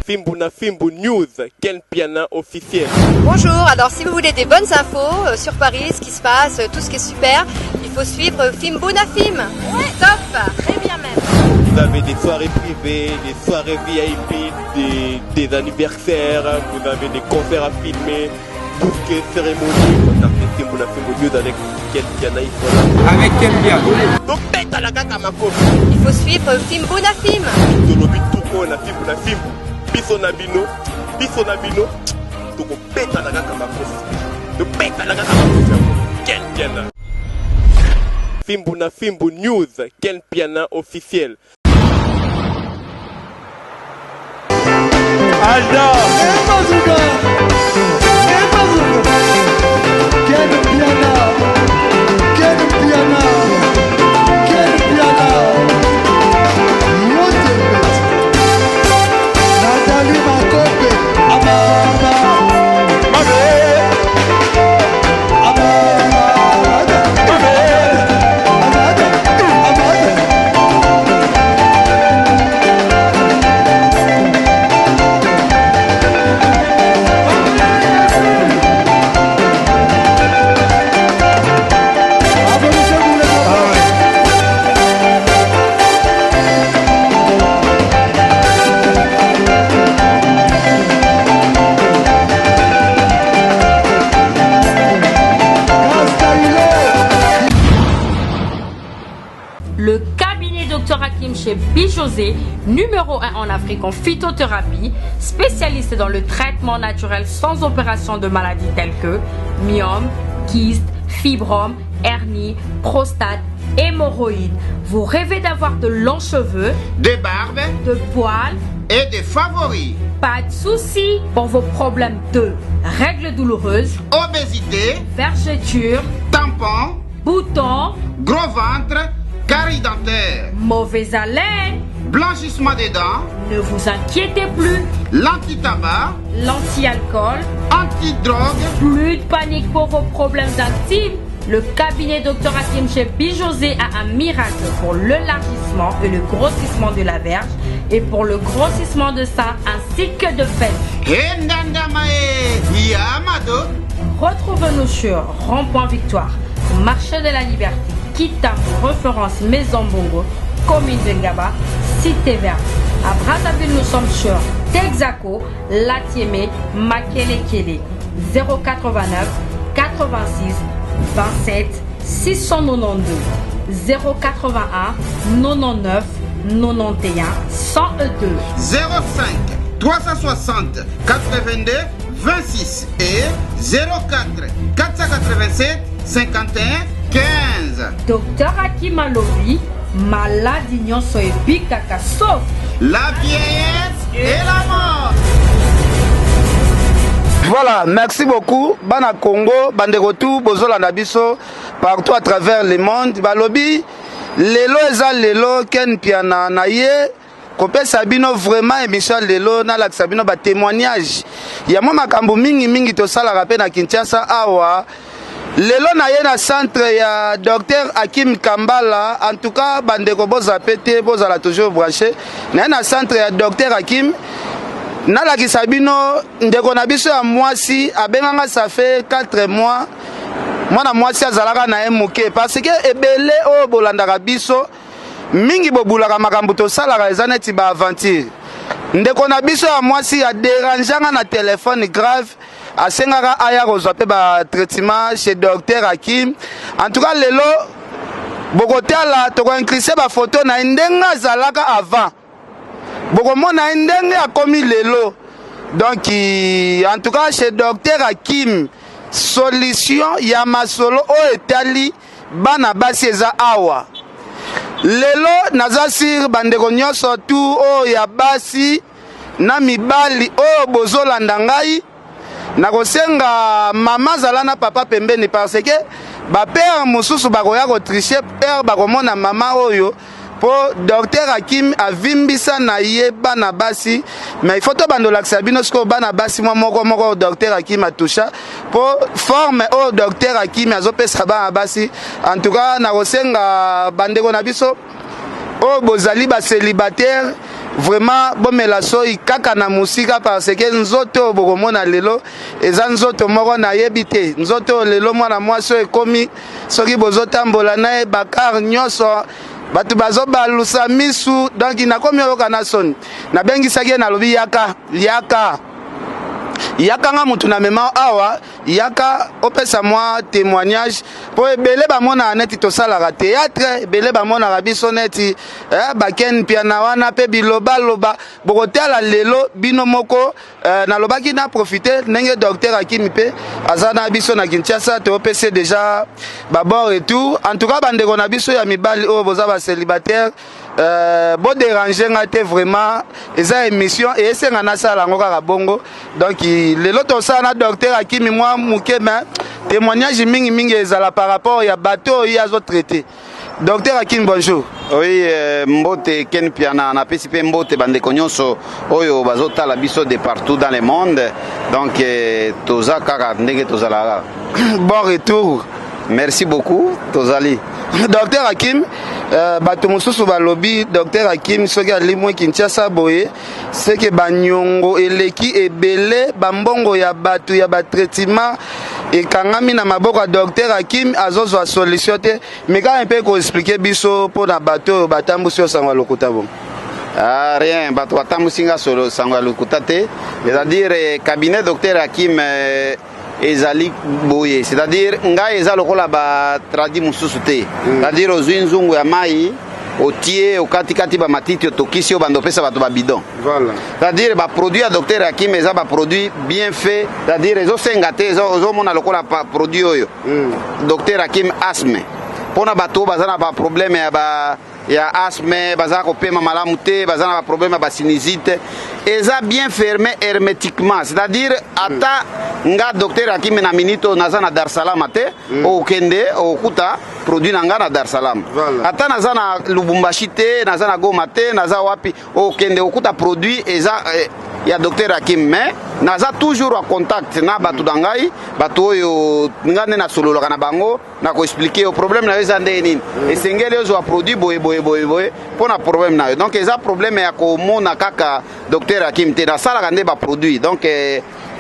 Fimbu na Fimbu News, Ken Piana officiel. Bonjour, alors si vous voulez des bonnes infos euh, sur Paris, ce qui se passe, euh, tout ce qui est super, il faut suivre Fimbu na Fim. Ouais. Top Très bien même. Vous avez des soirées privées, des soirées VIP, des, des anniversaires, vous avez des concerts à filmer, tout ce qui est cérémonie. Contactez Fimbu na Fimbu News avec Ken Piana, ils sont là. Avec Ken Piana. Donc, beta la kaka makofi. Il faut suivre Fimbu na Fim. Tolobi tout oyo na Fimbu na Fimbu. Biso na bino, biso na bino, tokobeta na kaka makofi. Tobeta na kaka makofi yango. Ken Piana. Fimbu na Fimbu News, Ken Piana officiel. Alda. Ken Piana. Ken Piana. Ken Piana. Yote Nathalie Makope. Amama. Mabe. Amama. Mabe. Amada. Amada. Applaudissez-vous les copains. Castaïlo. Le cabinet Dr Hakim chez Bijosé, numéro 1 en Afrique en phytothérapie, spécialiste dans le traitement naturel sans opération de maladies telles que myome, kyste, fibrome, hernie, prostate, hémorroïdes. Vous rêvez d'avoir de longs cheveux, des barbes de poils, et des favoris. Pas de soucis pour vos problèmes de règles douloureuses, Obésité, vergetures, tampon, boutons, gros ventre, carie dentaire, mauvaise haleine. blanchissement des dents, Ne vous inquiétez plus, l'anti-tabac, l'anti-alcool, anti-drogue, Plus de panique pour vos problèmes intimes. Le cabinet Dr Hakim chez Bijosé a un miracle pour l'élargissement et le grossissement de la verge et pour le grossissement de sein ainsi que de fesses. Hendandamae, Yamado, Retrouvez-nous sur Rond-Point Victoire, Marché de la Liberté, Kitambo, référence Maison Bongo, commune de Ngaba, Cité Verte. À Brazzaville, nous sommes sur Texaco, Latiémé, Makelekele, 089 86 27 692 081 99 91 102. 05 360 82 26 et 04 487 51 15. Docteur Hakim Alobi, maladie nyonso ebikaka sauf La vieillesse et la mort. Voilà, merci beaucoup. Bana Congo, bandeko tout, bozolanda biso partout à travers le monde. Balobi, lelo eza lelo Ken Piana na ye kopesa bino vraiment émission ya lelo nalakisa bino ba témoignage ya mwa makambo mingi mingi tosalaka mpe na Kinshasa awa. Lelo na ye na centre ya Dr Hakim Kambala. En tout cas bandeko boza pe te, bozala toujours branché. Na ye na centre ya Dr Hakim nalakisa bino ndeko na biso ya mwasi abenganga ça fait 4 mois. Mwana mwasi azalaka na ye moke parce que ebele oyo bolandaka biso mingi bobulaka makambo tosalaka eza neti ba aventure. Ndeko na biso ya mwasi aderangeanga na telefone grave, asengaka aya kozwa mpe ba traitement chez Dr Hakim. En tout cas lelo bokotala tokoincruste ba photo na ye ndenge azalaka avant, bokomona ye ndenge akomi lelo. Donc en tout cas chez Dr Hakim solution ya masolo oyo etali bana basi eza awa. Lelo naza sur bandeko nyonso tu oyo ya basi na mibali oyo bozolanda ngai, nakosenga mama zala na papa pembeni parce que ba père mosusu bakoya kotriche père, bakomona mama oyo po Dr Hakim avimbisa na ye bana basi. Mais il faut tobanda olakisa bino sikoyo bana basi mwa moko moko oyo Dr Hakim atusha po forme oyo Dr Hakim azopesa bana basi. En tout cas nakosenga bandeko na biso oyo bozali ba célibataire, Vraiment bomela soyi kaka na mosika parce que nzoto oyo bokomona lelo eza nzoto moko nayebi te. Nzoto oyo lelo mwana mwasi oyo ekomi soki bozotambola na ye bakar nyonso bato bazobalusa misu, donc nakomi oyoka na soni. Nabengisaki ye, nalobi yaka, yaka, yaka, nga mutu na mema awa, yaka opesa mwa témoignage, mpo ebele bamonaka neti tosalaka théâtre, ebele bamonaka biso neti baken Mpiana wana mpe bilobaloba. Bokotala lelo bino moko. Nalobaki na profite ndenge docteur Akimi mpe aza na biso na Kinshasa, toopesi déjà babon retour. En tout cas, bandeko na biso ya mibali oyo boza bacélibataire, bodéranger nga te. Vraiment eza émission eyesenga nasala yango kaka bongo. Donc lelo tosala na docteur Akimi mwa moke, mais témoignage mingimingi ezala par rapport ya bato oyo ye azotraite. Docteur Akimi, bonjour. Oui, mbote Ken Piana, napesi mpe mbote bandeko nyonso oyo bazotala biso de partout dans le monde. Donc toza kaka ndenge tozalaka. Bon retour. Merci beaucoup, tozali. Docteur Hakim, bato mosusu balobi docteur Hakim soki alimwe Kinshasa boye, seke banyongo eleki ebele, bambongo ya bato ya batraitement ekangami na maboko ya docteur Hakim, azozwa solution te. Mais kaka mpe koexpliquer biso mpo na bato oyo batambusi yo sango ya lokuta bongo. Ah, rien, bato batambusi nga solo sango ya lokuta te. C'est-à-dire cabinet docteur Hakim ezali boye, c'est-à-dire ngai eza lokola batradi mosusu te. C'est-à-dire ozwi nzungu ya mai, otie okatikati bamatiti, otokisi, oyo bando opesa bato babidon. C'est-à-dire baproduit ya docteur Hakim eza baproduit bien fait, c'est-à-dire ezosenga te ozomona lokola produit oyo docteur Hakim asthme, mpona bato oyo baza na baproblème ya ba ya asthme, baza kopema malamu te, baza na baproblème ya basinusite, eza bien fermé hermétiquement. C'est-à-dire ata nga docteur Hakim na minute oyo naza na Dar Salam te, okende okokuta produit na nga na Dar Salam. Ata naza na Lubumbashi te, naza na Goma te, naza wapi, okende okuta produit eza ya docteur Hakim. Mais naza toujours en contact na bato na ngai, bato oyo nga nde nasololaka na bango, na koexpliquer yo problème na yo eza ndenge nini, esengeli ozwa produit boye boye boye boye mpo na problème na yo. Donc eza problème ya komona kaka docteur Hakim te, nasalaka nde baproduit. Donc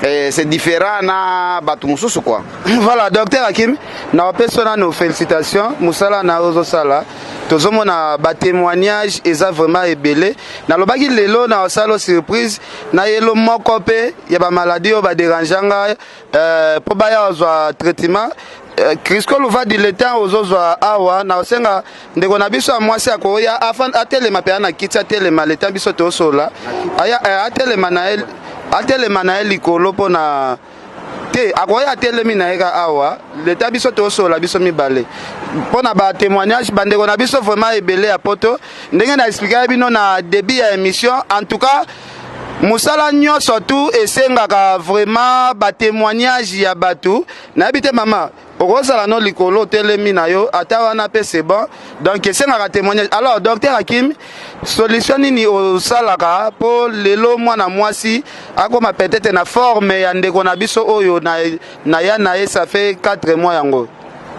c'est différent na bato mosusu quoi. Voilà, docteur Hakim, na opesi nano félicitation. Mosala na ozosala, tozomona batémoignage eza vraiment ebele. Nalobaki lelo na osala surprise nayelo moko mpe ya bamaladi oyo badéranger ngai mpo baya kozwa traitement. Crisco Luvadi, le temps ozozwa awa, na osenga ndeko na biso ya mwasi akoya atelema mpe na kiti, atelema le temps biso tosola, aya atelema na ye, atelema na ye likolo mpo na te akoya atelemi na ye ka awa leta biso tosola biso mibale mpo na batémoignage bandeko na biso vraiment ebele ya poto. Ndenge na expliquaki bino na début ya émission, en tout cas mosala nyonso tu esengaka vraiment batémoignage ya bato. Nayebi te, mama, okozala no likolo, otelemi na yo ata wana mpe, c'est bon. Donc esengaka témoignage. Alors docteur Hakim, solution nini osalaka mpo lelo mwana mwasi akoma peut-être na forme ya ndeko na biso oyo na ya na ye, ça fait 4 mois yango?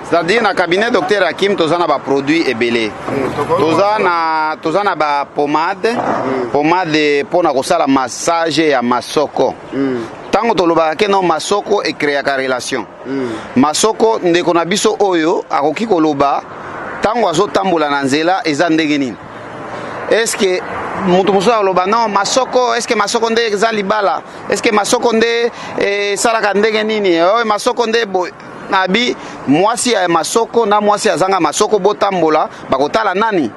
C'est-à-dire na cabinet docteur Hakim toza na baproduit ebele. Toza na bapomade, pomade mpona kosala massage ya masoko. Ntango tolobaka ke no masoko ecréaka relation, masoko ndeko na biso oyo akoki koloba ntango azotambola na nzela eza ndenge nini. Est-ce moto mosusu akoloba non masoko, est-ce masoko nde eza libala, est-ce masoko nde esalaka ndenge nini, oyo masoko nde boye? Nabi mwasi ya masoko na mwasi azanga masoko botambola, bakotala nani?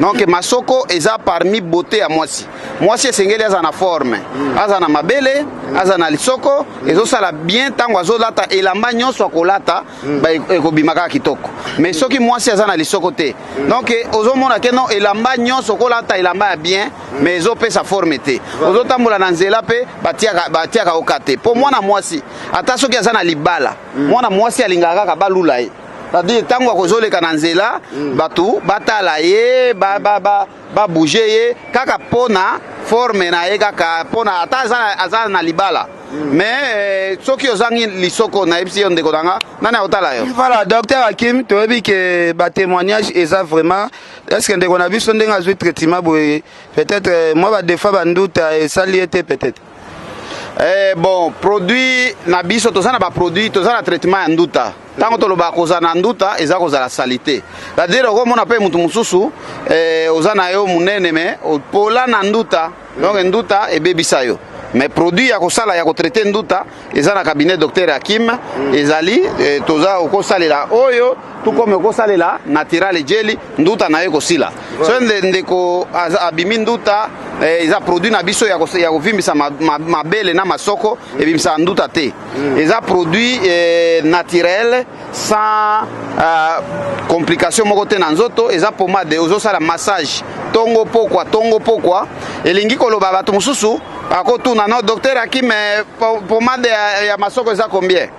Donc masoko eza parmi beauté ya mwasi. Mwasi esengeli aza na forme, aza na mabele, aza na lisoko, ezosala bien ntango azolata elamba nyonso akolata, ekobima kaka kitoko. Mais soki mwasi aza na lisoko te, donc ozomona ke non, elamba nyonso okolata elamba ya bien, mais ezopesa forme te, ozotambola na nzela mpe batiaka oka te. Mpo mwana mwasi, ata soki aza na libala, mwana mwasi alingaka kaka balula ye, c'est-à-dire ntango akozoleka na nzela, bato batala ye, babouge ye kaka mpona forme na ye, kaka mpona ata aza na libala. Mais soki ozangi lisoko, nayebisi yo ndeko nanga, nani akotala yo? Voilà, docteur Hakim, toyebi ke batémoignage eza vraiment Est ce que ndeko na biso ndenge azwi traitement boye, peut-être euh, mwa badefa banduta esali ye te peut-être? Eh, bon, produit na biso, toza na baproduit, toza na traitement ya nduta. Ntango tolobaka kozala na nduta, eza kozala saleté, c'est-à-dire okomona mpe motu mosusu, eh, oza na yo monene me opola na nduta, donc nduta ebebisa yo. Mais produit ya kosala ya kotraiter nduta eza na cabinet docteur Hakim. Ezali, eh, toza okosalela oyo tukomi okosalela natural jeli, nduta na ye kosila. So ndeko abimi nduta, eh, eza produit na biso ya kovimbisa mabele na masoko, ebimisaka nduta te. Eza produit, eh, naturel, sans complication moko te na nzoto. Eza pomade, ozosala massage ntongo pokwa, ntongo pokwa. Elingi koloba, bato mosusu bakotuna: "No, docteur Hakim, pomade ya masoko eza combien?"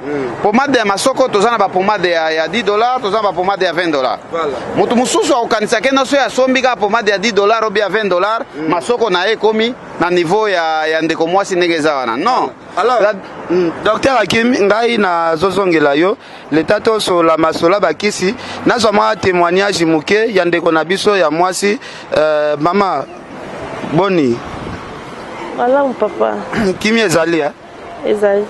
Pomade ya masoko, toza na bapomade ya 10 $, toza na bapomade ya 20 $. Moto mosusu akokanisa ke nyonso asombi kaka pomade ya 10 $ obi ya 20 $, masoko na ye ekomi na niveau ya ndeko mwasi ndenge eza wana. Non. Alors, docteur Hakim, ngai nazozongela yo leta, tosola masola bakisi. Nazwa mwa témoignage moke ya ndeko na biso ya mwasi. Mama, boni? Malamu, papa. Kimi ezali, eh? Ezali.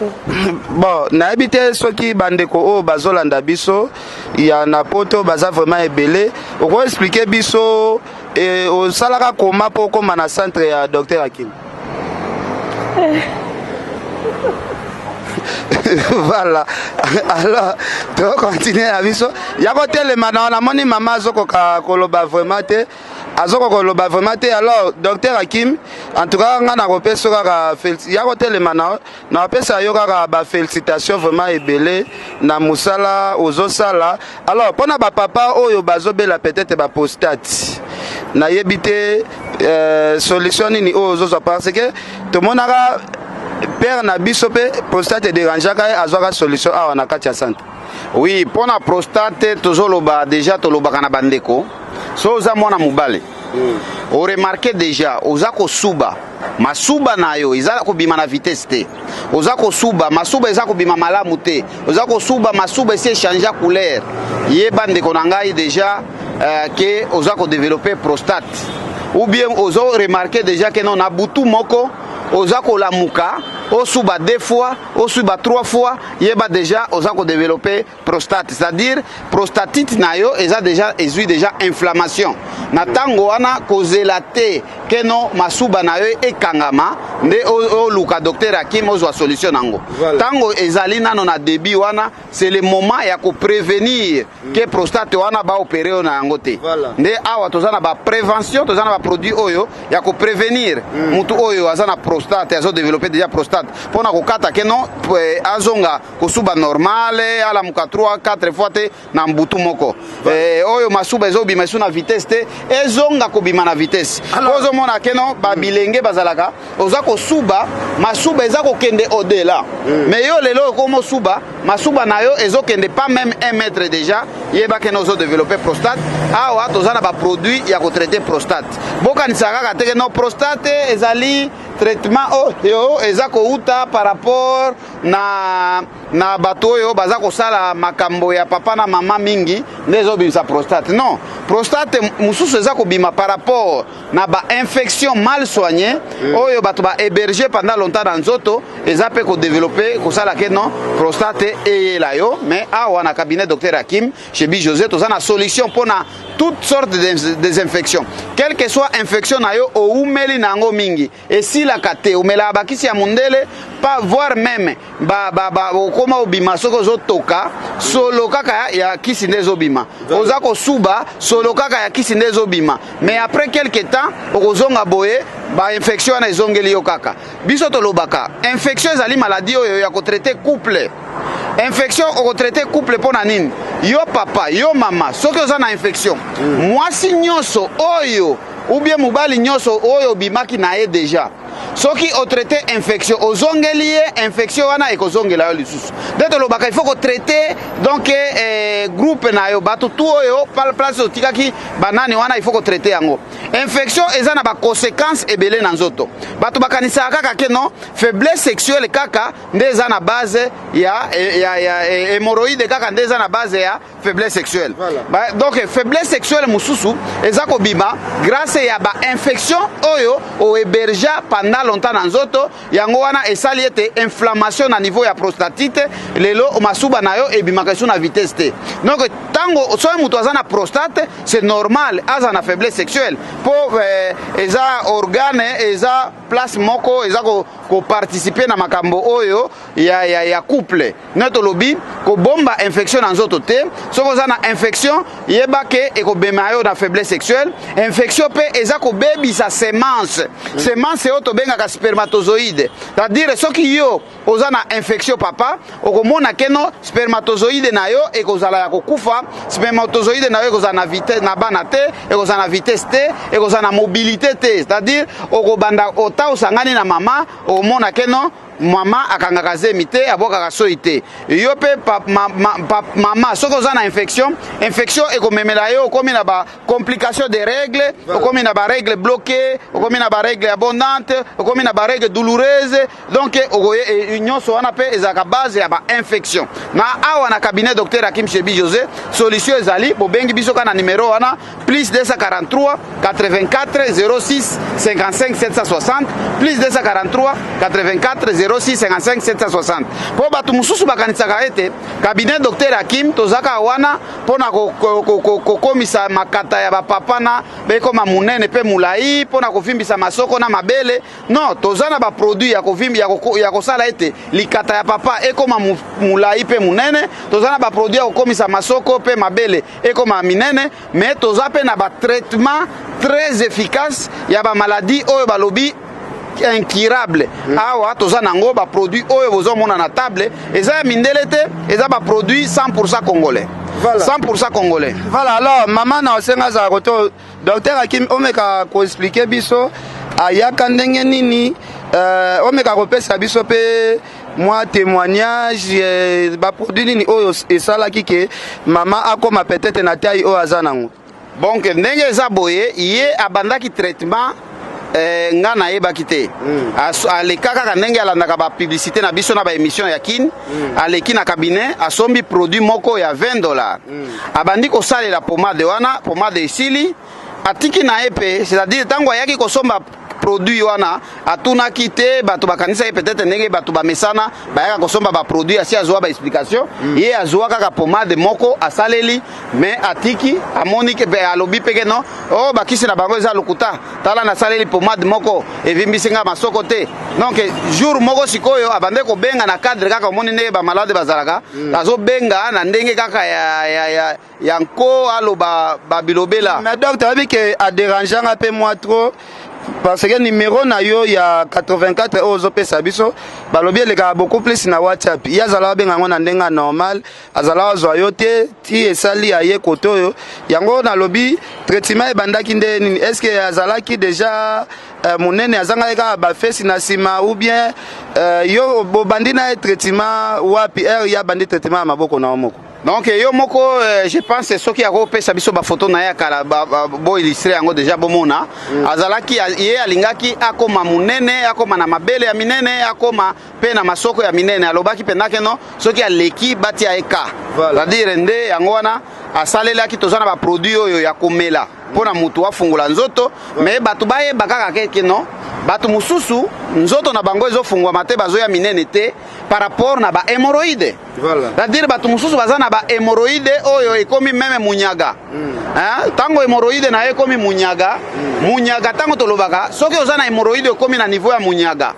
Bon, nayebi te soki bandeko oyo bazolanda biso ya na Poto baza vraiment ebele. Okoexpliquer biso, osalaka koma mpo okóma na centre ya docteur Hakim? Voilà, alors tokontinue na biso ya kotelema na namoni mama azokoka koloba vraiment te, azokoka koloba vraiment te. Alors, docteur Hakim, en tout cas nga nakopesa kaka ya kotelema na napesa yo kaka bafélicitation vraiment ebele na mosala ozosala. Alors, mpona bapapa oyo bazobela peut-être baprostate, nayebi te, solution nini oyo ozozwa? Parce que tomonaka père na biso mpe prostate edérangeaka ye, azwaka solution awa na kati ya centre. Oui, mpo na prostate, tozoloba déjà, tolobaka na bandeko: so oza mwana mobali, oremarquer déjà oza kosuba, masuba na yo eza kobima na vitesse te, oza kosuba, masuba eza kobima malamu te, oza kosuba, masuba esi echanger couleur, yeba, ndeko na ngai, déjà ke oza kodévelopper prostate. Ou bien ozo remarquer déjà ke non, na butu moko oza kolamuka, osuba deux fois, osuba trois fois, yeba déjà oza kodévelopper prostate, c'est-à-dire prostatite na yo eza déjà, ezwi déjà inflammation. Na ntango wana, kozela te keno masuba na yo ekangama nde oluka docteur Hakim ozwa solution nango. Ntango ezali nano na début wana, c'est le moment ya koprévenir ke prostate wana baopérer oyo na yango te. Nde awa toza na baprévention, toza na baproduit oyo ya koprévenir mutu oyo aza na prostate, azodévelopper déjà prostate, mpona kokata keno azonga kosuba normal, alamuka 3 4 fois te na mbutu moko. Oyo masuba ezobima esu na vitesse te, ezonga kobima na vitesse. Ozomona keno babilenge bazalaka, oza kosuba, masuba eza kokende au-delà. Mais yo lelo okoma osuba, masuba na yo ezokende pas même 1 mètre déjà, yeba kene ozodévelopper prostate. Awa toza na baproduit ya kotraiter prostate. Bokanisaka kaka te ke no, prostate ezali traitement oyo eza kouta par rapport na bato oyo baza kosala makambo ya papa na mama mingi nde ezobimisa prostate. Non, prostate mosusu eza kobima par rapport na bainfection mal soigné, oyo bato bahéberge pendant longtemps na nzoto, eza mpe kodévelopper, kosala ke non, prostate eyela yo. Mais awa na cabinet docteur Hakim Chebi José, toza na solution mpona toutes sortes des infections. Quelle que soit infection na yo, oumeli na yango mingi, esilaka te, omelaka bakisi ya mondele, pas voire même okóma obima, soki ozotoka, solo kaka ya kisi nde ezobima, oza kosuba, solo kaka ya kisi nde ezobima, mais après quelque temps okozonga boye, bainfection wana ezongeli yo kaka. Biso tolobaka infection ezali maladie oyo ya kotraiter couple. Infection okotraiter couple mpo na nini? Yo papa, yo mama, soki oza na infection, mwasi nyonso oyo ou bien mobali nyonso oyo obimaki na ye déjà, Soki otraite infection, ozongeli ye infection wana, ekozongela yo lisusu. Nde tolobaka, il faut kotraite donc groupe na yo, bato tu oyo place otikaki banani wana, il faut kotraite yango. Infection eza na baconséquence ebele na nzoto. Bato bakanisaka kaka ke non, faiblesse sexuelle kaka nde eza na base ya hémorroïde, kaka nde eza na base ya faiblesse sexuelle. Ba, donc faiblesse sexuelle mosusu eza kobima grâce ya bainfection oyo ohéberger pendant longtemps na nzoto. Yango wana esali ete inflammation na niveau ya prostatite. Lelo masuba na yo ebimaka esu na vitesse te. Donc ntango soki moto aza na prostate, c'est normal aza na faiblesse sexuelle, mpo eza organe, eza place moko eza koparticipe na makambo oyo ya couple. Nde tolobi kobomba infection na nzoto te. Soki oza na infection, yeba ke ekobema yo na faiblesse sexuelle. Infection mpe eza kobebisa semence, semence oyo tobengaka spermatozoïde. C'est-à-dire soki yo oza na infection, papa, okomona ke non, spermatozoïde na yo ekozala ya kokufa. Spermatozoïde na yo ekozala na vitesse na bana te, ekozala na vitesse te, ekozala na mobilité te. C'est-à-dire okobanda ota osangani na mama, okomona ke non, mama akangaka zemi te, abwakaka soi te. Yo mpe mama, soki oza na infection, infection ekomemela yo okomi na bacomplication de règle, okomi na barègle bloqué, okomi na barègle abondante, okomi na barègle douloureuse. Donc nyonso wana mpe ezalaka base ya bainfection. Na awa na cabinet docteur Hakim Shebi José, solution ezali. Bobengi biso kaka na numero wana: plus 243 84 06 55 760, plus 243 84 06 55 760. Mpo bato mosusu bakanisaka ete cabinet docteur Hakim tozaka wana mpona kokomisa makata ya bapapa na bekoma monene mpe molai, mpona kovimbisa masoko na mabele. Non, toza na baproduit ya kovimbi, ya kosala ete likata ya papa ekoma molai mpe monene. Toza na baproduit ya kokomisa masoko mpe mabele ekoma minene, mais toza mpe na batraitement très efficace ya bamaladie oyo balobi incurable. Awa toza nango baproduit oyo bozomona na table, eza ya mindele te, eza baproduit 100 congolais. Voilà. 100 congolais. Voilà. Alors mama na osenga azala koto, docteur Hakim, omeka koexpliquer biso ayaka ndenge nini, omeka kopesa biso mpe mwa témoignage, baproduit nini oyo esalaki ke mama akóma peut-être na taille oyo aza nango. Donc ndenge eza boye, ye abandaki traitement, nga nayebaki te. Aleka kaka ndenge alandaka bapublicité na biso na baémission ya Kine. Aleki na cabinet, asombi produit moko ya 20 $. Abandi kosalela pomade wana. Pomade esili, atiki na ye mpe. C'est-à-dire ntango ayaki kosomba produit wana, atunaki te. Bato bakanisa ye peut-être ndenge bato bamesana bayaka kosomba baproduit, asi azwa baexplication. Ye azwa kaka pomade moko, asaleli, mais atiki. Amoni ke alobi mpe ke non, o bakisi na bango eza lokuta, tala nasaleli pomade moko, evimbisi nga masoko te. Donc jour moko sikoyo abande kobenga na cadre kaka, omoni ndenge bamalade bazalaka. Azobenga na ndenge kaka ya nko, aloba babilobela. Mais docteur, oyebi ke adérangeanga mpe mwa trop, parce que numéro na yo ya 84 oyo ozopesa biso, balobi elekaka beaucoup plus na WhatsApp. Ye azala abenga yango na ndenge ya normal, azala azwa yo te. Ti esali aye kote oyo, yango nalobi traitement ebandaki nde nini? Est ce que azalaki déjà monene, azangaki kaka bafesi na nsima, ou bien yo bobandi na ye traitement wapi, heure ye abandi traitement ya maboko na yo moko? Donc yo moko, je pense soki akopesa biso bafoto na ye ya kala, boillustre yango déjà, bomona. Azalaki, ye alingaki akoma monene, akoma na mabele ya minene, akoma mpe na masoko ya minene. Alobaki mpenza ke non, soki aleki batia ye ka. Voilà. C'est-à-dire nde yango wana asalelaki. Toza na baproduit oyo ya komela mpo na motu afungola nzoto, mais bato bayeba kaka ke non, bato mosusu nzoto na bango ezofungwama te, bazoya minene te par rapport na bahémoroïde. Voilà. C'est-à-dire bato mosusu baza na bahémoroïde oyo ekomi même munyaga. Ntango hémoroïde na ye ekomi munyaga, munyaga, ntango tolobaka soki oza na hémoroïde ekomi na niveau ya munyaga,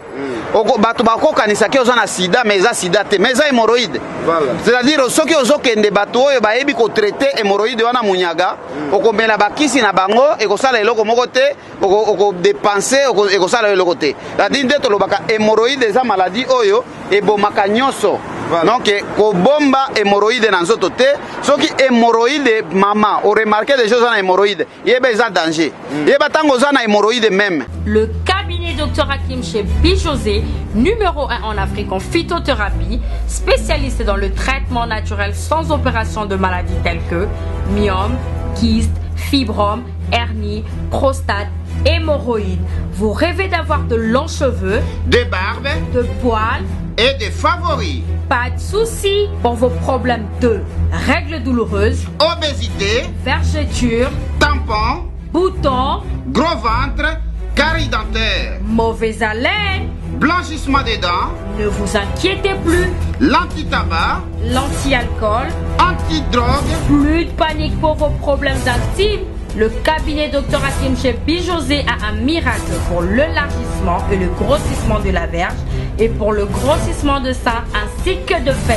bato bakokanisaki oza na sida, mais eza sida te, mais eza hémoroïde. Voilà. C'est-à-dire soki ozokende, bato oyo bayebi kotraite hémoroïde wana munyaga, okomela bakisi na bango, ekosala eloko moko te, okodépenser, ekosala eloko te. C'est-à-dire nde tolobaka hémoroïde eza maladie oyo ebomaka nyonso. Voilà. Donc kobomba hémoroïde na nzoto te. Soki hémoroïde, mama, oremarquer déjà oza na hémoroïde, yeba eza danger. Yeba ntango oza na hémoroïde même. Le cabinet Cabinet Dr Hakim chez Bijosé, numéro 1 en Afrique en phytothérapie, spécialiste dans le traitement naturel sans opération de maladies telles que myome, kyste, fibrome, hernie, prostate, hémorroïdes. Vous rêvez d'avoir de longs cheveux, de barbe, de poils et de favoris. Pas de soucis pour vos problèmes de règles douloureuses, obésité, vergeture, tampon, boutons, gros ventre, carie dentaire, mauvaise haleine, blanchissement des dents. Ne vous inquiétez plus. L'anti-tabac, l'anti-alcool, anti-drogue. Plus de panique pour vos problèmes intimes. Le cabinet Dr Hakim chez Bijosé a un miracle pour l'élargissement et le grossissement de la verge et pour le grossissement de sein ainsi que de fesses.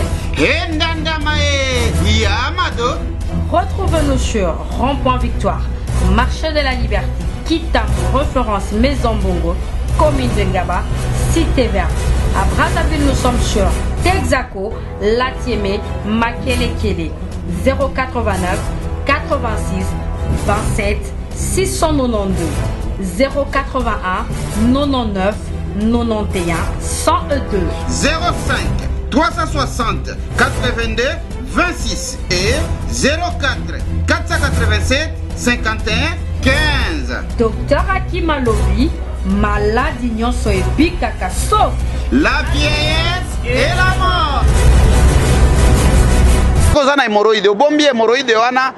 Retrouvez-nous sur Rond-Point Victoire, Marché de la Liberté, Kitambo, référence Maison Bongo, commune de Ngaba, Cité Verte. À Brazzaville, nous sommes sur Texaco, Latiémé, Makelekele, 089 86 27 692 081 99 91 102 05 360 82 26 et 04 487 51 15. Docteur Hakim alobi maladi nyonso ebikaka sauf la vieillesse et la mort. Oza na hémorroïde, obombi hémorroïde wana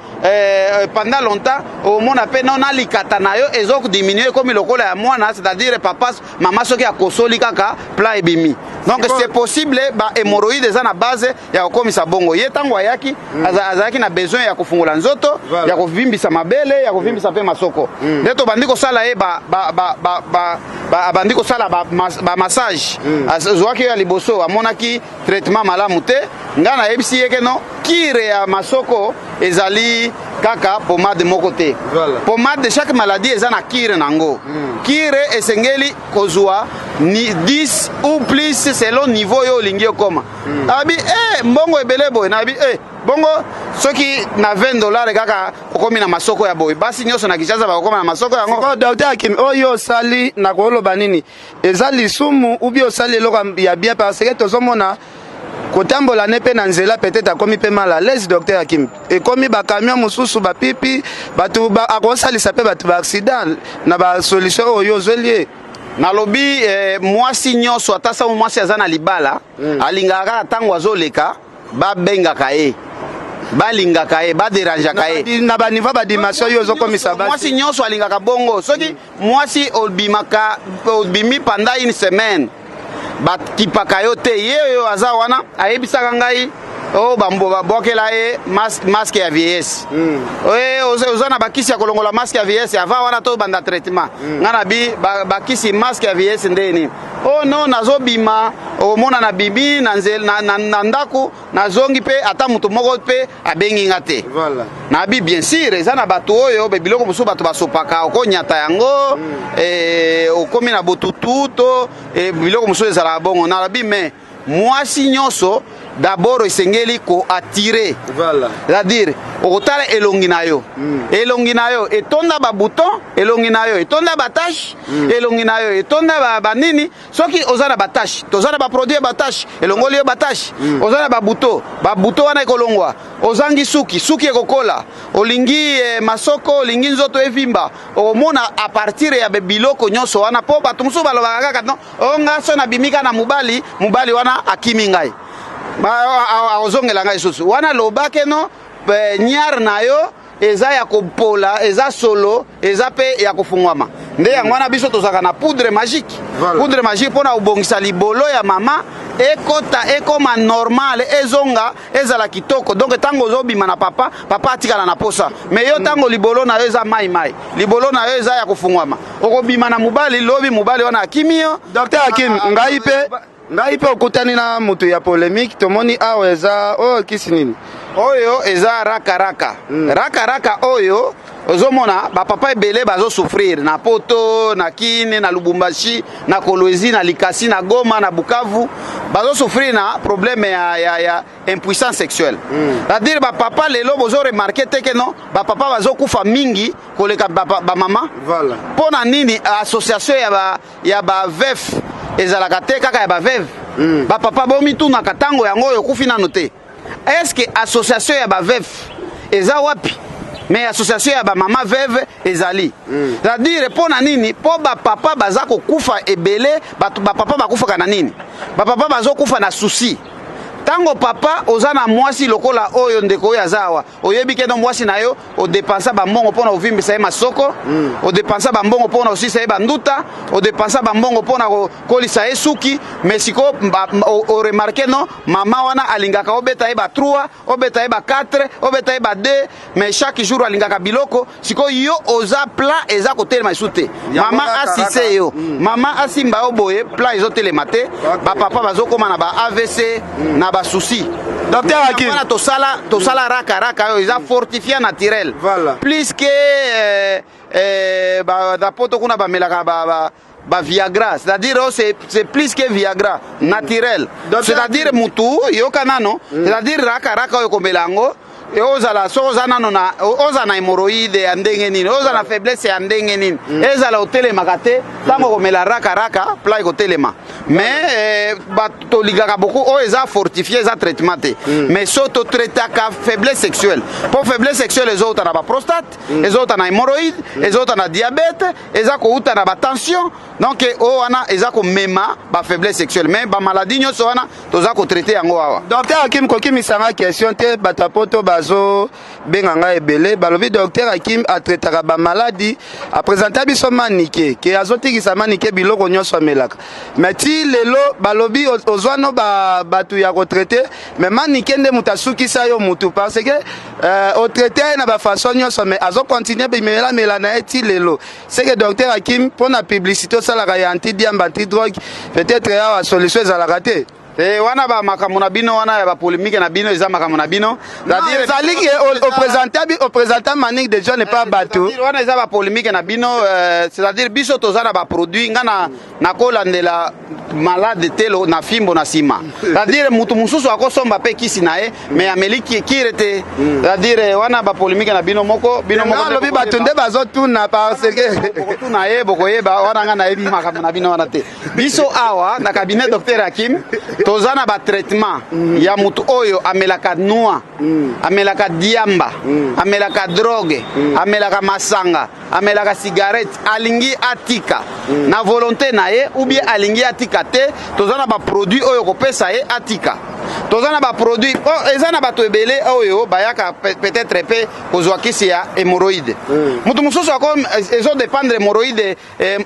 pendant longtemps, omona mpe no na likata na yo ezodiminue, ekomi lokola ya mwana, c'est-à-dire papa mama soki akosoli kaka plat ebimi. Donc c'est possible, ba hémorroïde eza na base ya kokomisa bongo. Ye ntango ayaki, azalaki na besoin ya kofungola nzoto, ya kovimbisa mabele, ya kovimbisa mpe masoko. Nde tobandi kosala ye abandi kosala bamassage. Azwaki oyo ya liboso, amonaki traitement malamu te. Ngai nayebisi ye ke no, cure ya masoko ezali kaka pomade moko te. Pomade de chaque maladie eza na cure nango. Cure esengeli kozwa ni 10 ou plus selon niveau oyo olingi okoma. Abi mbongo ebele boye, nabi bongo soki na 20 $ kaka okomi na masoko ya boye, basi nyonso na Kinshasa bakokoma na masoko yango. Sikoyo, docteur Hakim, oyo osali na koloba nini, eza lisumu ubi osali eloko ya bien? Parce que tozomona kotambola ne mpe na nzela, peut-être akomi mpe mal à l'aise. Docteur Hakim, ekomi bacamion mosusu, bapipi bato akosalisa mpe bato baaccident na basolution oyo ozweli ye. Nalobi mwasi nyonso, ata sango mwasi aza na libala, alingaka kaka ntango azoleka babengaka ye, balingaka ye, baderangeaka ye. Na baniveau, badimension oyo ozokomisa basi. Mwasi nyonso alingaka bongo. Soki mwasi obimaka, obimi pendant une semaine, bakipaka yo te. Ye oyo aza wana ayebisaka ngai oyo babwakela ye masque ya vieillesse. Oza na bakisi ya kolongola masque ya vieillesse avant wana tobanda traitement? Ngai na bi bakisi masque ya vieillesse nde nini? Oh non, nazobima, omona na bibi na na ndako, nazongi mpe ata moto moko mpe abengi nga te. Nabi bien sûr eza na bato oyo biloko mosusu bato basopaka, okonyata yango, okomi na botutu to biloko mosusu ezalaka bongo. Nalobi mais mwasi nyonso d'abord esengeli koattirer. C'est-à-dire okotala elongi na yo, elongi na yo etonda babouton, elongi na yo etonda batache, elongi na yo etonda banini. Soki oza na batache, toza na baproduit ya batache, elongoli yo batache. Oza na babouton, babouton wana ekolongwa. Ozangi suki, suki ekokola. Olingi masoko, olingi nzoto evimba, okomona à partir ya biloko nyonso wana. Mpo bato mosusu balobaka kaka non, o nga so nabimi kaka na mobali, mobali wana akimi ngai, akozongela ngai lisusu. Wana lobake no, nyare na yo eza ya kopola, eza solo, eza mpe ya kofungwama. Nde yango wana biso tozalaka na poudre magique. Poudre magique mpona kobongisa libolo ya mama ekota, ekoma normal, ezonga ezala kitoko. Donc ntango ozobima na papa, papa atikala na posa. Mais yo, ntango libolo na yo eza mai mai, libolo na yo eza ya kofungwama, okobima na mobali, lobi mobali wana akimi yo. Docteur Hakim, ngai mpe okutani na moto ya polémique. Tomoni awa eza oyo kisi nini? Oyo eza rakaraka. Rakaraka oyo ozomona, bapapa ebele bazosouffrir na Poto, na Kine, na Lubumbashi, na Kolwezi, na Likasi, na Goma, na Bukavu. Bazosouffrir na problème ya impuissance sexuelle. C'est-à-dire bapapa lelo bozo remarquer te ke non, bapapa bazokufa mingi koleka bamama. Voilà. Mpo na nini association ya baveufs ezalaka te, kaka ya baveuves? Bapapa bomitunaka ntango yango oyo okufi nano te, est ce que association ya baveufs eza wapi? Mais association ya bamama veuve ezali. C'est-à-dire mpo na nini? Mpo bapapa baza kokufa ebele. Bato bapapa bakufaka na nini? Bapapa bazokufa na souci. Ntango papa oza na mwasi lokola oyo ndeko oyo aza awa, oyebi ke no mwasi na yo odepansa bambongo mpona ovimbisa ye masoko, odepansa bambongo mpona osisa ye banduta, odepansa bambongo mpona kokolisa ye suki, mais sikoyo oremarquer no mama wana alingaka obeta ye ba 3, obeta ye ba 4, obeta ye ba 2, mais chaque jour alingaka biloko. Sikoyo yo oza plan eza kotelema lisusu te. Yango mama kaka asise kaka. yo, mama asimba yo boye, plan ezotelema te. Bapapa bazokóma na ba AVC na basoucis. Docteur Hakim. Wana tosala raka raka oyo eza fortifiant naturel. Voilà. Plus que na poto kuna bamelaka ba Viagra, c'est-à-dire oh, c'est plus que Viagra naturel. Docteur C'est-à-dire mutu yoka nano, c'est-à-dire raka raka oyo komela yango e ozala soki oza nano na oza na hémorroïde ya ndenge nini, oza na faiblesse ya ndenge nini, ezala otelemaka te, ntango okomela raka raka, plan ekotelema. Mais tolingaka beaucoup oyo eza fortifié, eza traitement te, mais so totraitaka faiblesse sexuelle, mpo faiblesse sexuelle ezouta na baprostate, ezouta na hémorroïde, ezouta na diabète, eza kouta na batension. Donc oyo wana eza komema bafaiblesse sexuelle, mais bamaladi nyonso wana toza kotraiter yango awa. Docteur Hakim, kokimisanga question te. Bato ya poto bazobenga ngai ebele, balobi docteur Hakim atraitaka bamaladi, apresenta biso Manike ke azotikisa Manike biloko nyonso amelaka, mais ti lelo balobi ozwa no bato ya kotraiter, mais Manike nde moto asukisa yo mutu, parce que otraiter ye na bafaçon nyonso, mais azocontinuer bimelamela na ye ti lelo. C'est que docteur Hakim, mpo na publicité osalaka ya anti diamba, anti drogue, peut-être awa solution ezalaka te. E wana bamakambo na bino wana ya bapolémique na bino, eza makambo na bino. Ezali ke oprésenta Manique de John epa bato. Wana eza bapolémique na bino. C'est-à-dire biso toza na baproduit, nga na nakolandela malade te na fimbo na nsima. C'est-à-dire mutu mosusu akosomba mpe kisi na ye, mais ameli cure te. C'est-à-dire wana bapolémique na bino moko, bino moko. Alobi bato nde bazotuna parce que bokotuna ye, bokoyeba. Wana nga nayebi makambo na bino wana te. Biso awa na cabinet docteur Hakim toza na batraitement ya mutu oyo amelaka noa, amelaka diamba, amelaka drogue, amelaka masanga, amelaka cigarette, alingi atika na volonté na ye ou bien alingi atika te, toza na baproduit oyo kopesa ye atika. Toza na baproduit oh, eza na bato ebele oyo bayaka peut-être mpe kozwa kisi ya hémorroïde. Moto mosusu ako ezodépendre hémorroïde,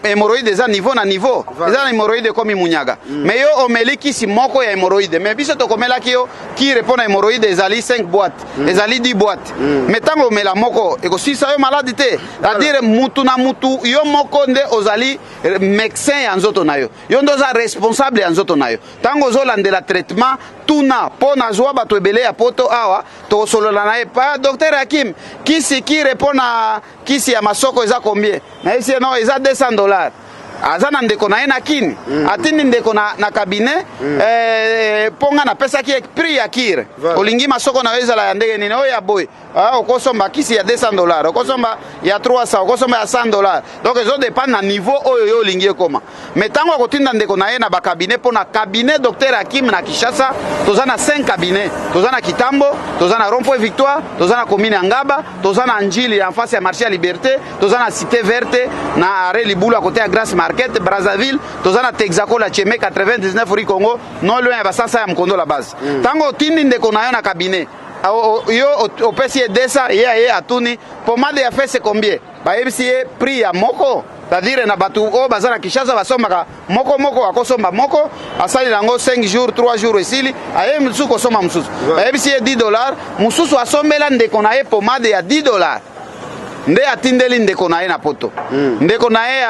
hémorroïde eza niveau na niveau. Eza na hémorroïde ekomi munyaga, mais yo omeli kisi moko ya hémorroïde, mais biso tokomelaki yo cure mpo na hémorroïde ezali 5 boîte, ezali 10 boîte, mais ntango omela moko ekosilisa yo maladi te. C'est-à-dire mutu na mutu, yo moko nde ozali médecin ya nzoto na yo, yo nde oza responsable ya nzoto na yo. Ntango ozolandela traitement, tuna mpo nazwa bato ebele ya poto awa, tokosolola na ye pa docteur Hakim, kisi cure mpo na kisi ya masoko eza combien? Nayebisi ye no eza 200 dollars. Aza na ndeko na ye na kini, atindi ndeko na cabinet mpo nga napesaki ye prix ya cure. Voilà. Olingi masoko na yo ezala ya ndenge nini? Oyo ya boye, ah, okosomba kisi ya 200 dollars, okosomba ya 300, okosomba ya 100 dollars. Donc ezodépendre na niveau oyo yo olingi ekoma. Mais ntango akotinda ndeko na ye na bacabinet, mpo na cabinet docteur Hakim na Kinshasa toza na 5 cabinet: toza na Kitambo, toza na Rond-Point Victoire, toza na commune ya Ngaba, toza na Njili en face ya marché ya Liberté, toza na Cité Verte na arrêt Libulu à côté ya Grace Market Brazzaville, toza na Texaco la Cheme 99 rue Congo, non loin ya basansa ya Mokondo la base. Ntango otindi ndeko na yo na cabinet, yo opesi ye 200, ye aye atuni pomade ya fesse combien, bayebisi ye prix ya moko. C'est-à-dire na bato oyo baza na Kinshasa basombaka moko moko, akosomba moko, asalela yango 5 jours, 3 jours, esili, aye mosusu kosomba mosusu, bayebisi ye 10 dollars. Mosusu asombela ndeko na ye pomade ya 10 dollars, nde atindeli ndeko na ye na poto. Ndeko na ye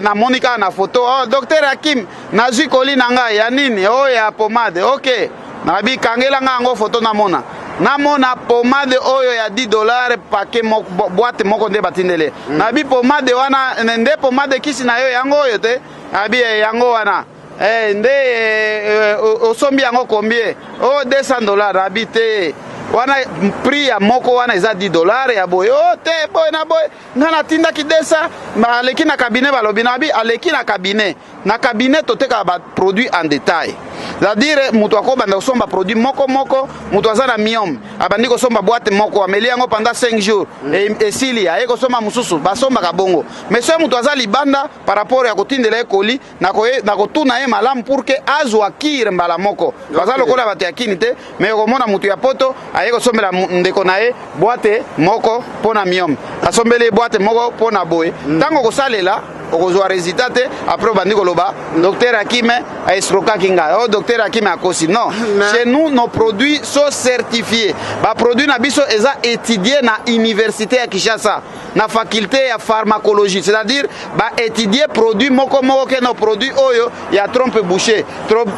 namoni kaka na foto: "Oh, docteur Hakim, nazwi koli na ngai ya nini oyo ya pomade." Ok, nabi kangela ngai yango foto, namona pomade oyo ya 10 dollar, paquet moko, boîte moko nde batindeli ye. Nabi pomade wana nde pomade kisi na yo yango oyo te? Abi: "Eh, yango wana." Eh, nde eh, eh, osombi yango combien? Oh, 200 dollars. Nabi te, wana prix ya moko wana eza 10 dollars ya boye. O te, boye na boye, nga natindaki 200. Aleki na cabinet, balobi nabi aleki na cabinet. Na cabinet totekaka baproduit en détail, c'est-à-dire moto akobanda kosomba produit moko moko. Moto aza na myome, abandi kosomba boîte moko, ameli yango pendant 5 jours, esili, aye kosomba mosusu. Basombaka bongo. Mais soki moto aza libanda, par rapport ya kotindela ye colis, na kotuna ye malamu pour que azwa cure mbala moko. Baza lokola bato ya kini te. Mais okomona moto ya poto aye kosombela ndeko na ye boîte moko mpo na myome, asombeli ye boîte moko mpo na boye. Ntango okosalela, okozwa résultat te. Après obandi koloba: "Docteur Hakim aescroquaki ngai, o docteur Hakim akosi." Non, chez nous, nos produits sont certifiés. Baproduit na biso eza étudié na université ya Kinshasa, na faculté ya pharmacologie, c'est-à-dire baétudie produit moko moko ke no produit oyo ya trompe bouchée,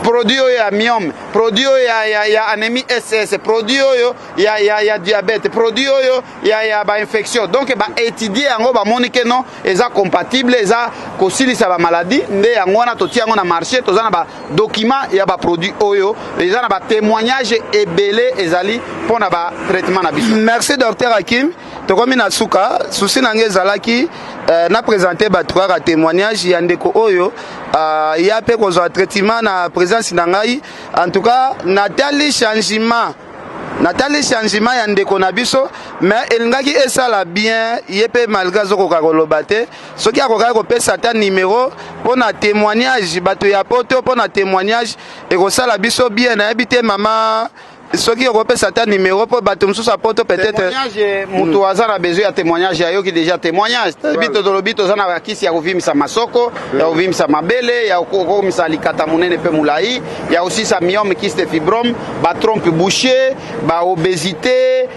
produit oyo ya myome, produit oyo ya anémie SS, produit oyo ya diabète, produit oyo ya bainfection. Donc baétudie yango, bamoni ke non, eza compatible, eza kosilisa bamaladi. Nde yango wana totia yango na marché. Toza na badocument ya baproduit oyo, eza na batémoignage ebele ezali mpo na batraitement na biso. Merci, docteur Hakim. Tokomi na suka. Susi na ngai ezalaki na présente bato kaka témoignage ya ndeko oyo ya mpe kozwa traitement na présence na ngai. En tout cas, natali changement, natali changement ya ndeko na biso. Mais elingaki esala bien, ye mpe malgré azokoka koloba te, soki akokaki kopesa ata nimero mpo na témoignage, bato ya poto, mpo na témoignage, ekosala biso bien. Nayebi te, mama, soki okopesa ata nimero mpo bato mosusu ya poto peut-être. Témoignage, moto aza na besoin ya témoignage, ayoki déjà témoignage. Biso tolobi toza na bakisi ya kovimisa masoko, ya kovimisa mabele, ya kokomisa likata monene mpe molai, ya kosisa myome, kyste, fibrome, batrompe bouchée, baobésité,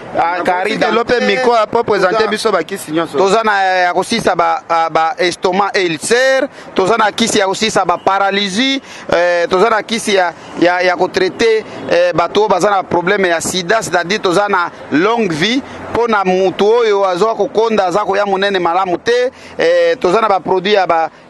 carie. Lelo mpe micro apo présente biso bakisi nyonso. Toza na ya kosisa ba estomac et ulcère, toza na kisi ya kosisa baparalysie, toza na kisi ya kotraite bato oyo baza na problème ya sida, c'est-à-dire toza na longue vie mpo na mutu oyo aza kokonda, aza koya monene malamu te. Toza na baproduit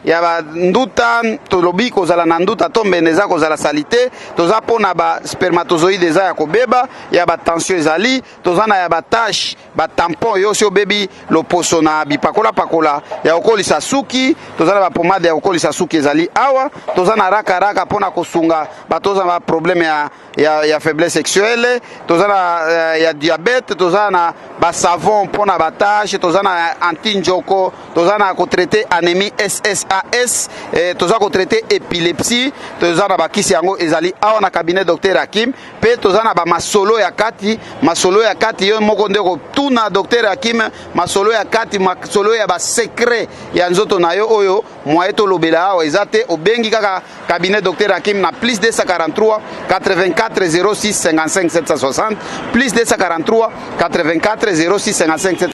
ya banduta. Tolobi kozala na nduta to mbende eza kozala sali te. Toza mpo na baspermatozoïde eza ya kobeba, ya batension ezali. Toza na ya batache, batampon yo osi obebi loposo na bipakolapakola, ya kokolisa suki. Toza na bapomade ya kokolisa suki ezali awa. Toza na rakaraka mpona kosunga bato oza na baproblème ya faiblesse sexuelle. Toza na ya diabète, toza na basavon mpona batache, toza na anti-njoko, toza na kotraite anémie SSAS, toza kotraite épilepsie. Toza na bakisi yango ezali awa na cabinet docteur Hakim. Mpe toza na bamasolo ya kati, masolo ya kati yo moko nde kotuna docteur Hakim, masolo ya kati, masolo ya basecret ya nzoto na yo oyo moye tolobela awa eza te. Obengi kaka cabinet docteur Hakim na plus 243 84 06 55 760, plus 243 84 06 55 760.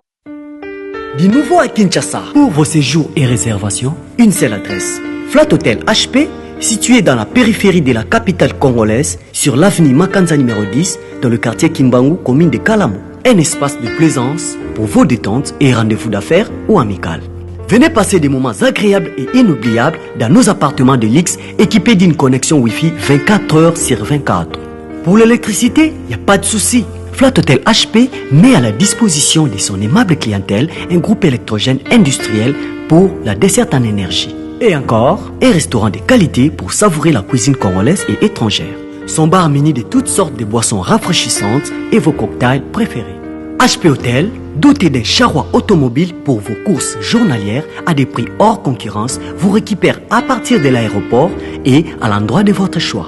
Du nouveau à Kinshasa, pour vos séjours et réservations, une seule adresse. Flat Hotel HP, situé dans la périphérie de la capitale congolaise, sur l'avenue Makanza numéro 10, dans le quartier Kimbangu, commune de Kalamu. Un espace de plaisance pour vos détentes et rendez-vous d'affaires ou amicales. Venez passer des moments agréables et inoubliables dans nos appartements de luxe équipés d'une connexion Wi-Fi 24 heures sur 24. Pour l'électricité, il n'y a pas de souci. Flat Hotel HP met à la disposition de son aimable clientèle un groupe électrogène industriel pour la desserte en énergie. Et encore, un restaurant de qualité pour savourer la cuisine congolaise et étrangère. Son bar muni de toutes sortes de boissons rafraîchissantes et vos cocktails préférés. HP Hotel, doté d'un charroi automobile pour vos courses journalières à des prix hors concurrence, vous récupère à partir de l'aéroport et à l'endroit de votre choix.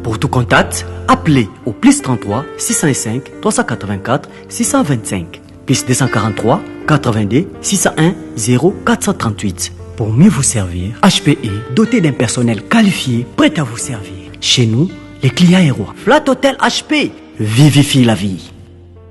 Pour tout contact, appelez au plus 33 605 384 625, plus 243 82 601 0438. Pour mieux vous servir, HPE, doté d'un personnel qualifié, prêt à vous servir. Chez nous, les clients est roi. Flat Hotel HP, vivifie la vie.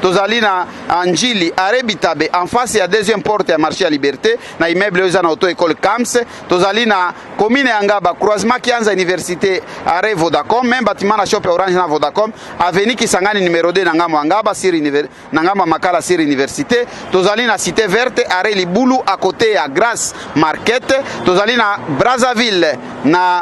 Tozali na Njili, arrêt Bitabe, en face ya deuxième porte ya marché ya Liberté, na immeuble oyo eza na auto école Kams. Tozali na commune ya Ngaba, croisement Kianza Université, arrêt Vodacom, même bâtiment na shop ya Orange na Vodacom, avenue Kisangani numéro 2 na ngambo ya Ngaba sur na ngambo ya Makala sur Université. Tozali na Cité Verte, arrêt Libulu, à côté ya Grace Market. Tozali na Brazzaville, na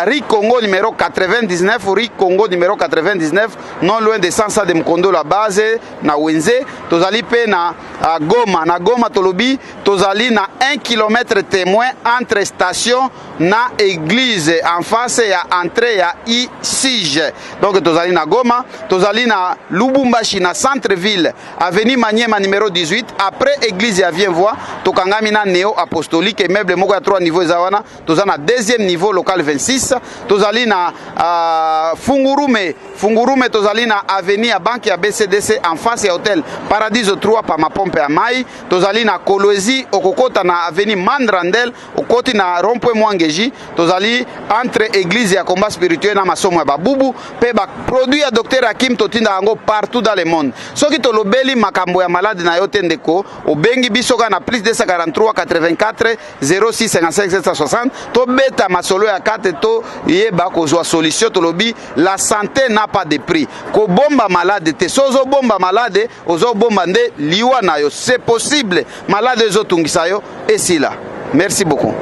rue Congo numéro 99, rue Congo numéro 99, non loin de Sansa de Mkondo la base na wenze. Tozali mpe na Goma. Na Goma tolobi tozali na 1 km témoin entre station na église, en face ya entrée ya ISIGE. Donc tozali na Goma. Tozali na Lubumbashi, na centre ville, avenue Maniema numéro 18, après église ya Vien Voix. Tokangami na Néo Apostolique, immeuble moko ya 3 niveau eza wana, toza na deuxième niveau, local 26. Tozali na Fungurume. Fungurume tozali na avenue ya banque ya BCDC, en face ya hôtel Paradiso 3, pa mapompe ya mai. Tozali na Kolwezi, okokota na avenue Mandrandel, okoti na rond-point Mwangeji. Tozali entre église ya Combat Spirituel na masomo ya babubu. Mpe baproduit ya Dr Hakim, totinda yango partout dans le monde. Soki tolobeli makambo ya malade na yo te, ndeko, obengi biso kaka na plus 243 84 06 55 760, tobeta masolo ya kate, toyeba kozwa solution. Tolobi la santé n'a pas de prix. Kobomba malade te. So ozobomba malade, ozobomba nde liwa na yo. C'est possible malade ezotungisa yo esila. Merci beaucoup.